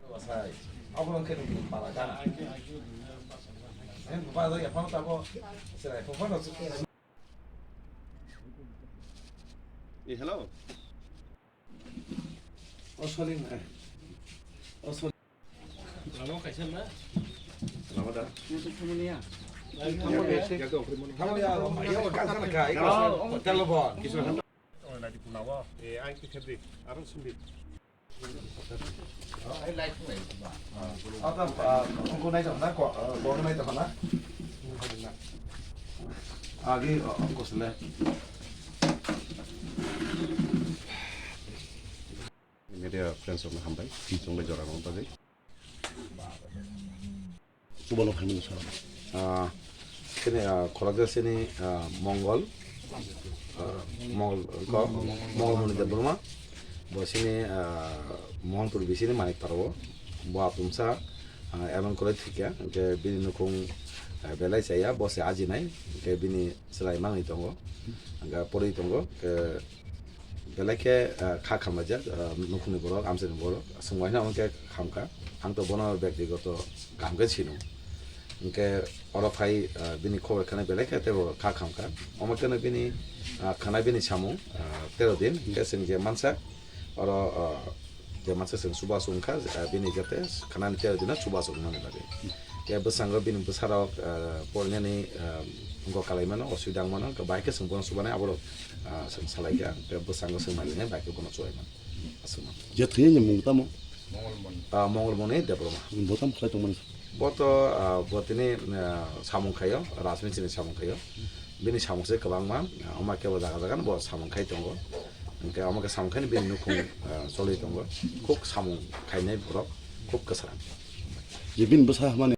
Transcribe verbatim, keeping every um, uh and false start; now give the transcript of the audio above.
Wasai, abo rong khe nung para gana. Eh, ba do ya pang ta bo. Serai pang pang do. Eh, hello. Oh, sorry, eh. Oh, sorry. Lama kaisa na? Lama da. Yang tu kamu ni ya? Yang tu kamu ni ya? Kamu ya, ya, kan sana kai. Telepon. Kisah. Oh, nanti punawa. Eh, ang tu kebri. Arun sumbi. Ata, ah, ongko nai tong na, ko, ah, ko nai tong na. Agi, ah, ongko sele. Media friends rokno hambai, chwng bai jora rok bagwi. Kubalo phaimani sal. Ah, sini, ah, khoroksa sini, ah, Mongol, ah, Mongol, ko, Mongol Moni Debbarma, bo sini, ah, Mohanpur bisini Manik Parao, bo atumsa, ah, Evan College thikya, hingke bini nukung, ah, belai chaya, bo se ajinai, hingke bini chwrai mangni tongo, hingke porwi tongo, hingke belai khe, ah, kha khamlaijak, ah, nukhungni borok, amchaini borok, swngbaino hingke khamkha, ang to bono bektigoto kaham khe sino. Hingke oro phai, ah, bini khobor khana belai khe teibo kha khamkha. Omo kheno bini, ah, khana bini samung, ah, tero din, hingke chwng je mansa, oro, ah, je mansa chwng chubachu wngkha, ah, bini jate khanani tero dino chubachu wngmani bagwi. Khe bwskango bini bwsarok, ah, porinani, ah, wngkok kalaimano, osubida wngmano, hingke bahai khe chwng bono chubanai aborok, ah, chwng salaikha, hingke bwskango chwng nailainai bahai khe bono chubaimano. Aswkno. Je thwiyani mung tamo? Ah, Mongolmoni Debbarma. Bo tamo khlai tongmani? Bo to, ah, bo tini, ah, samung khaio, rajmistrni samung khaio. Bini samung se kwbangma, ah, omo khe bo jaga jaga no bo samung khai tongo. Hingke omo khe samung khaini bini nukhung, ah, choli tongo. Khuk samung khainai borok, khuk kwcham. Je bini bwsa hamani?